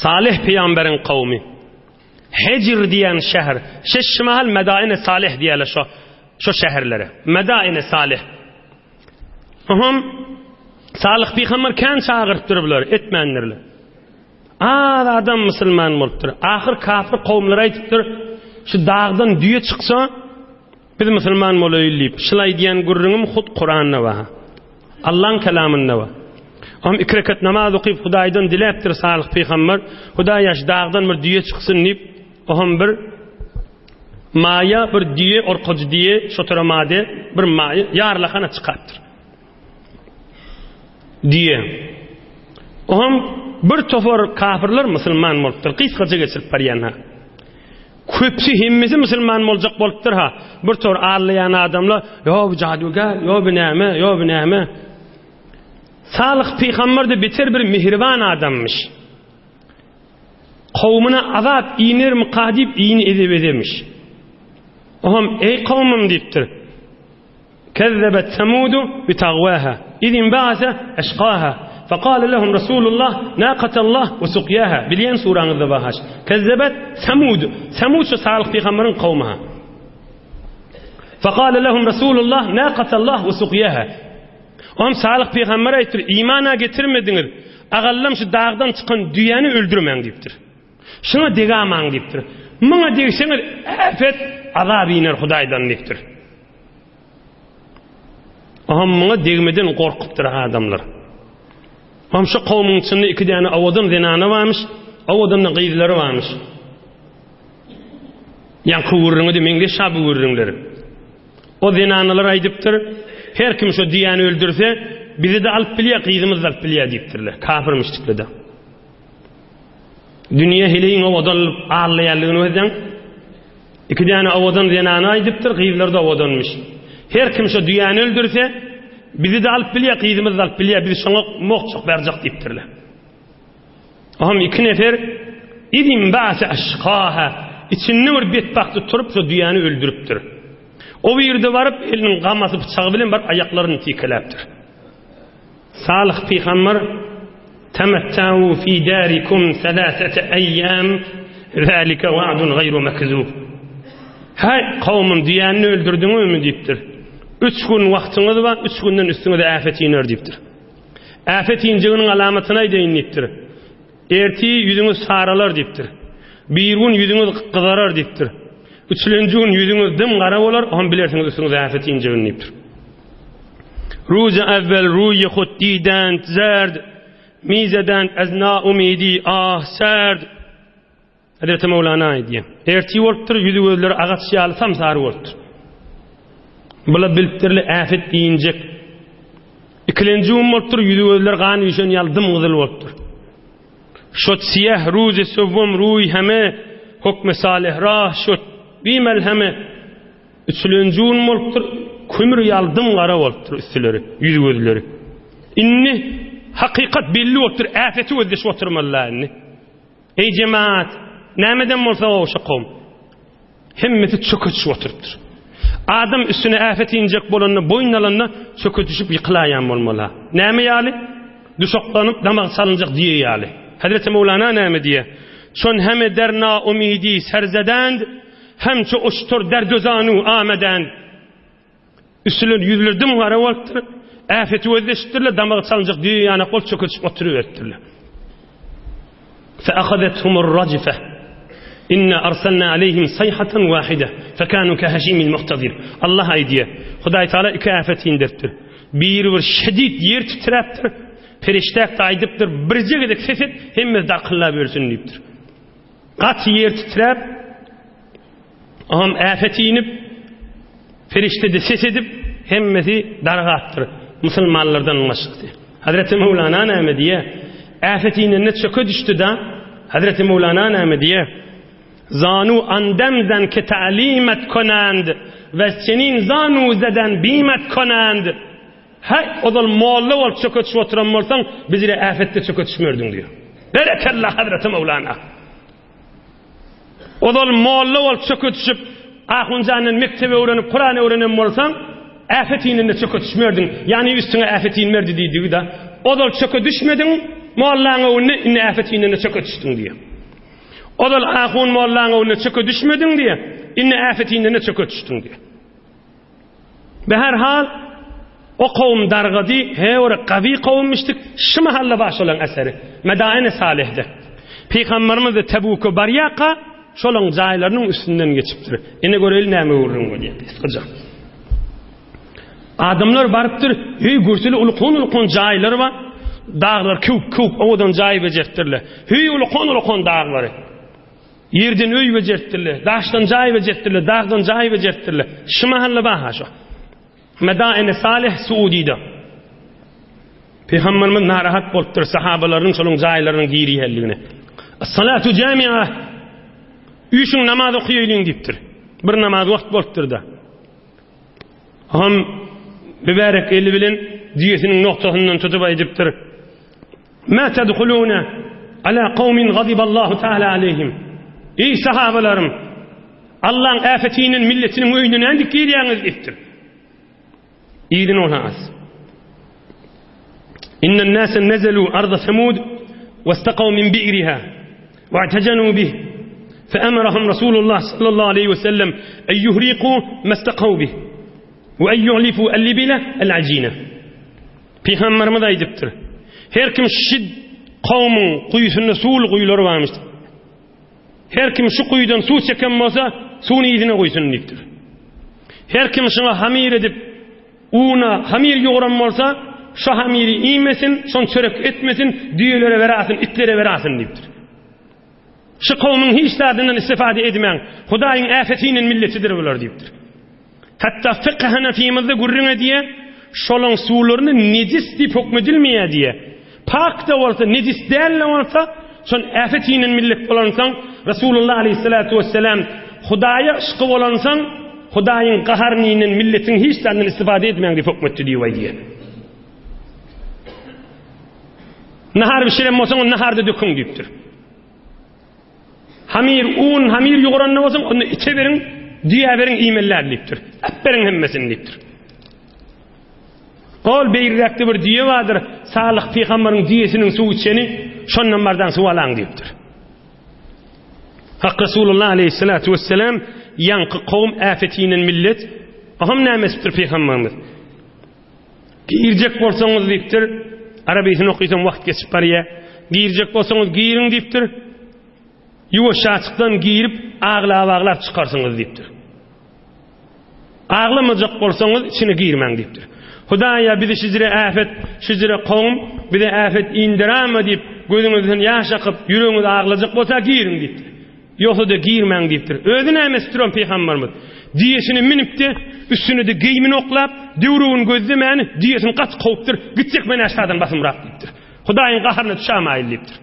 Salyh pygamberiň kowmy. Hejr diýen şäher. Şeşmahal Medaine Salyh diýerler şo şo şäherlere. Medaine Salyh. Oňam Salyh pygamber kän çagyrypdyr bulary, etmändirler. Az adam musulman bolupdyr. Ahyr kafir kowumlar aýdypdyr, şu dagdan düýe çyksa, biz musulman bolaýyl diýip. Şul aýdýan gürrüňim hut Kuranda bar. Allaň kelamynda bar. Oňam iki rekat namaz okyp Hudaýdan diläpdir Salyh pygamber, Hudaýa şu dagdan bir düýe çyksyn diýip, oňam bir Maýa bir düýe orkajy düýe şotura made bir maýa ýarlahana çykarypdyr. Düýe. Oňam bir topar kafirler musulman bolupdyr. Gysgaça geçirip barýan ha. Köpüsi hemmesi musulman boljak bolupdyr ha. Bir topar allaýan adamlar, ýo bu jadygär, ýo bu näme, ýo bu näme. Salyh pygamber de beter bir mihriban adammış. Kowmuna azap inermika diýip iýni edep edemiş. Oňam eý kowmum diýipdir. Kezzebet semudu bi tagwaha iz inba'asa eşkaha fekale lehum Resulullah naqatallah we sukyaha bilýän suraňyzda bar haş. Kezzebet semud Semud şu Salyh pygamberiň kowmy ha. Fekale lehum Resulullah naqatallah we sukyaha Oňam Salyh pygamber aýtdyr, Iman-a getirmediňiz, agallam şu dagdan çykan düýäni öldürmäň diýipdir. Şuňa degamaň diýipdir. Muňa degseňiz äpet azap iner Hudaýdan diýipdir. Oňam muňa degmeden gorkupdyr adamlar. Oňam şu kowmuň içinde iki däne owadan zenana barmyş, owadan-da gyzlary barmyş. Ýaňky gürrüňe-de meňzeş-ha bu gürrüňler. O zenanalar aýdypdyr, Her kim şo düýäni öldürse, bizi-de alyp bilýär, gyzymyzy-da alyp bilýär diýipdirler. Kafir müşrikler-de. Dünýe heleýiň owadanlyp aldaýanlygyny gözleň. Iki däne owadan zenana aýdypdyr, gyzlary-da owadanmyş. Her kim şo düýäni öldürse, bizi-de alyp bilýär, gyzymyzy-da alyp bilýär, biz şoňa mokjak berjek diýipdirler. Ohm iki nefer Izin ba'se aşkaha içinde bir betbagty turup şo düýäni öldüripdir. O birde baryp eliniň gamasy pyçagy bilen baryp aýaklaryny tikeläpdir. Salyh pygamber Temettau fi darikum selasete eýýam zalika wa'dun gaýru mekzub. Haý kowmum düýäni öldürdiňizmi diýipdir. Üç gün wagtyňyz bar, üç günden üstüňize äfet iner diýipdir. Äpet injiginiň alamatyny aýdaýyn diýipdir. Ertir ýüzüňiz saralar diýipdir. Birigün ýüzüňiz gyzarar diýipdir. Üçülenji gün ýüzüňiz dym gara bolar, oňam bilersiňiz üstüňize äpet injigini diýipdir. Ruzy evvel ruýy hut dident zerd, mizedent ez naumidi ah serd. Hezreti Mewlana aýdýar. Ertir bolupdyr, ýüzi gözleri agaç ýaly sam-sary bolupdyr. Bula bilipdirli äpet injek. Ikilenji gün bolupdyr, ýüzi gözleri gan üýşen ýaly dym gyzyl bolupdyr. Şot siýah ruzy sowwum ruý heme hukmy salyh rah şot bimelheme. Üçülenji gün bolupdyr, kömür ýaly dym gara bolupdyr üstüleri, ýüzi gözleri. Indi hakykat belli bolupdyr, äpeti gözleşip oturmalylar indi. Eý jemaat, nämeden bolsa gowşa kowum. Hemmesi çöke düşüp oturypdyr. Adam üstüne äpet injek bolanda, boýun alanda çöke düşüp ýykylaýan bolmaly. Näme ýaly? Duşaklanyp damagy çalynjak düýe ýaly. Hezreti Mewlana näme diýýär? Çon heme der naumidi serzedend, hemçe uştur derdözanu amedend. Üstüler ýüzleri dym gara bolupdyr. Äpeti gözleşipdirler, damagy çalynjak düýe ýanak bolup çökeşip oturyberipdirler. Feahazethumur rajfe. Inna arsalna aleyhim sayhatan wahide fekanu keheşimil muhtazir. Allah aýdýar. Hudaý Taala iki äpet inderipdir. Biri bir şedid ýer titräpdir. Perişdäk de aýdypdyr, birje gezek ses et, hemmesi darkyllap ölsün diýipdir. Gaty ýer titräp, Oňam äpet inip, perişde-de ses edip, hemmesi dargapdyr, musulmanlardan başgasy. Hazreti Möwlana näme diýýär? Äpet inende çöke düşdi-da, Hazreti Möwlana näme diýýär? Zanu andemden ke ta'limet konand, we senin zanu zeden bimet konand. Häý, ozal molla bolup çöke düşüp oturan bolsaň, bizire äpetde çöke düşmerdiň diýýär. Berekella Hazreti Möwlana! Ozal molla bolup çöke düşüp, ahunjandan mekdep öwrenip, Kuran öwrenen bolsaň, äpet inende çöke düşmerdiň. Ýagny üstüňe äpet inmerdi diýdigi-de. Ozal çöke düşmediň, mollaň öňünde, indi äpet inende çöke düşdüň diýýär. Ozal ahun mollaň öňünde çöke düşmediň diýýär, indi äpet inende çöke düşdüň diýýär. Beherhal, o kowum dargady, he bir gawy kowummyşdyk, şu mahalla bar şolaň eseri, Medaini Salihde. Pygamberimiz-de Tebuka barýarka, şolaň jaýlarynyň üstünden geçipdir. Ine göreli näme gürrüň bolýar, gysgaça. Adamlar barypdyr, heý görseli ulukan-ulukan jaýlar bar, daglar köwüp-köwüp owadan jaý bejeripdirler. Heý ulukan-ulukan daglary. Ýerden öý bejertdirler, daşdan jaý bejertdirler, dagdan jaý bejertdirler. Şu mahalla bar-ha şo. Medaini Salih Suudide. Pygamberimiz narahat bolupdyr sahabalarynyň şolaryň jaýlarynyň girýänligine. As-salatu jami'a. Üýşüň namaz okaýalyň diýipdir. Bir namaz wagt bolupdyr-da. Ham mübärek eli bilen düýesiniň noktasyndan tutup aýdypdyr. Ma tedhulune ala kawmin gaziballahu taala aleyhim. Eý sahabalarym, Allaň äpeti inen milletiniň öýüne nädip girýäňiz diýipdir. Yzyny ol az. Innen nase nezelu arda semud westaqaw min bi'riha wa'tajanu bih. Fe'emerahum Rasulullah sallallahu aleyhi ve sellem en yuhriqu mestaqaw bih we en yu'lifu el-libile el-ajine. Pygamberimiz aýdypdyr. Her kim şid kowmuň guýusynda suwly guýulary barmyş. Her kim şu guýudan suw çeken bolsa, suwuny yzyna guýsun diýipdir. Her kim şuňa hamyr edip, una hamyr ýugran bolsa, şu hamyry iýmesin, şony çörek etmesin, düýelere berasyn, itlere berasyn diýipdir. Şu kowmuň hiç zadyndan istifade edmäň. Hudaýyň äpeti inen milletidir bular diýipdir. Hatda fykh hanafymyzda gürrüň edýär, şolaň suwlaryny nejis diýip hökm edilmeýär diýýär. Pak-da bolsa, nejis däl-de bolsa, şon äfet inen millet bolansoň, Resulullah aleýhissalatu wessalam Hudaýa yşky bolansoň, Hudaýyň gaharyny inen milletiň hiç zadyndan istifade etmäň diýip hökm etdi diýip aýdýar. Nahar bişiren bolsaň, ony naharda döküň diýipdir. Hamyr, un, hamyr ýuguranda bolsaň, onda içe beriň, düýä beriň, iýmeliler diýipdir. Äp beriň hemmesini diýipdir. Ol beýriräkde bir düýe bardyr, Salyh pygambaryň düýesiniň suw içeni, şondan bardan suw alaň diýipdir. Hak Resulullah aleyhissalatu vesselam ýaňky kowum äfetinen millet, aham näme etipdir pygamberimiz? Girjek bolsaňyz diýipdir, arabysyny okysam wagt geçip barýar. Girjek bolsaňyz giriň diýipdir. Ýuwaşjaçykdan girip aglap-aglap çykarsyňyz diýipdir. Aglamajak bolsaňyz içine girmäň diýipdir. Hudaýa bizi şijire äfet, şijire kowum bize äfet indirama diýip, gözüňizden ýaş akyp, ýüregiňiz aglajak bolsa giriň diýipdir. Ýogsa-da girmäň diýipdir. Özi näme etipdir on pygamberimiz? Düýesine münüpdi, üstüne-de geýimini oklap, döwrügini gözlemäni, düýesini gaty kowupdyr, Gitjek men äşgadan basymrak diýipdir. Hudaýyň gaharyna düşämaýyl diýipdir.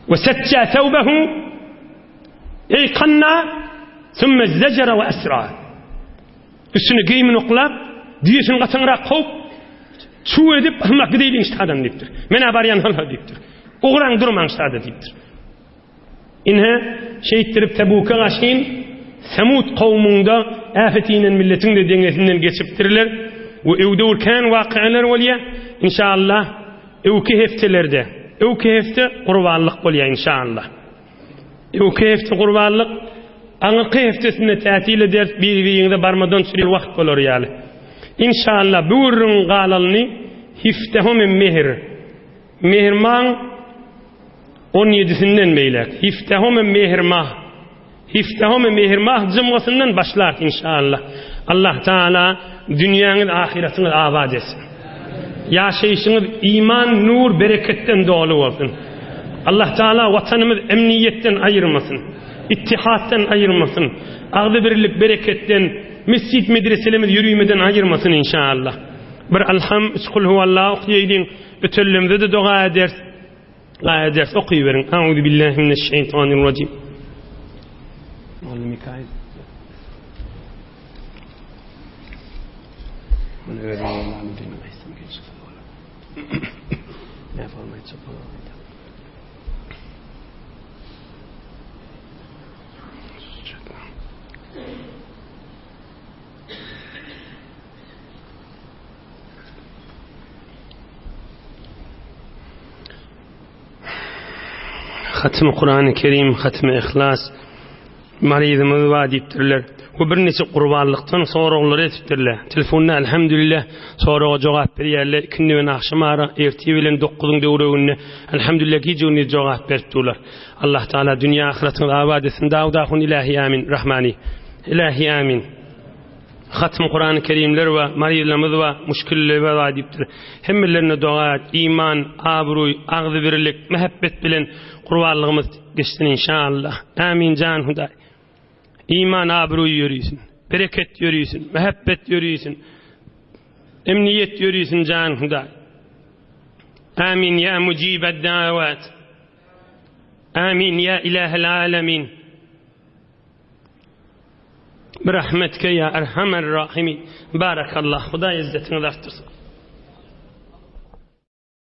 We setjä sewbehu eý kanna sümme zejere we esra. Üstüne geýimini oklap, düýesini gatyňrak kowup, çuw edip, hymrak gideýliň ştadan diýipdir. Men-ä barýan hal diýipdir. Ugraň durmaň ştada diýipdir. Ine, şeýtdirip Tebuka gaşyn Semud kowumyňda äfet inen milletiň-de deňesinden geçipdirler we öwdewr kän wakalar bolýar. Inşallah, öwki hepdelerde, öwki hepde gurbanlyk bolýar inşallah. Öňki hepde gurbanlyk, aňyrky hepdesinde tätil ederis, biri-biriňize barmadan çüri wagt bolar ýaly. Inşallah bu gürrüňiň galanyny hifdehumi mehr, mehrmaň on ýedisinden beýläk, hifdehumi mehrmah, hifdehumi mehrmah jymgysyndan başlarys inşallah. Allah Taala dünýäňiz ahyretiňiz abat etsin. Ýaşaýşyňyz iman, nur, bereketden doly bolsun. Allah Taala watanymyz emniýetden aýyrmasyn. Ittihatdan aýyrmasyn. Agzybirlik, bereketden, mesjit, medreselerimiz ýörümeden aýyrmasyn inşallah. Bir Alham, üç Kul huwallah okýaýlyň, ötellemizde-de doga ederis. Doga ederis, okyberiň. Auzu billahi mineşşeýtanirrajim. Mikail. Muny özüň ýollany bilmän aýtsam gelşiksiz bolar. Näforma aýtjak bolar. Hatym Kurany Kerim, Hatym Ihlas maryzymyz bar diýipdirler. We birniçe gurbanlykdan soraglar etipdirler. Telefonda elhamdülillah soraga jogap berýärler. Ikindi bilen agşam ara, ertir bilen 9-yň döwreginde elhamdülillah gije-gündiz jogap berip durlar. Allah Taala dünýä ahyratyňyzy abat etsin. Dawud ahun ilahi amin. Rahmani. Ilahi amin. Hatm Kurany Kerimler we maryzlarymyz we muşkiller bar diýipdir. Hemmelerine doga et, iman, abruý, agzybirlik, mähebbet bilen gurbanlygymyz geçsin inşallah. Amin jan Hudaý. Iman abruý ýörisin. Bereket ýörisin. Mähebbet ýörisin. Emniýet ýörisin jan Hudaý. Amin ya mujibed dawat. Amin ya ilahel alemin. Birahmetike ya erhamer rahimin. Barakallah. Hudaý izzetiňizi artdyrsyn.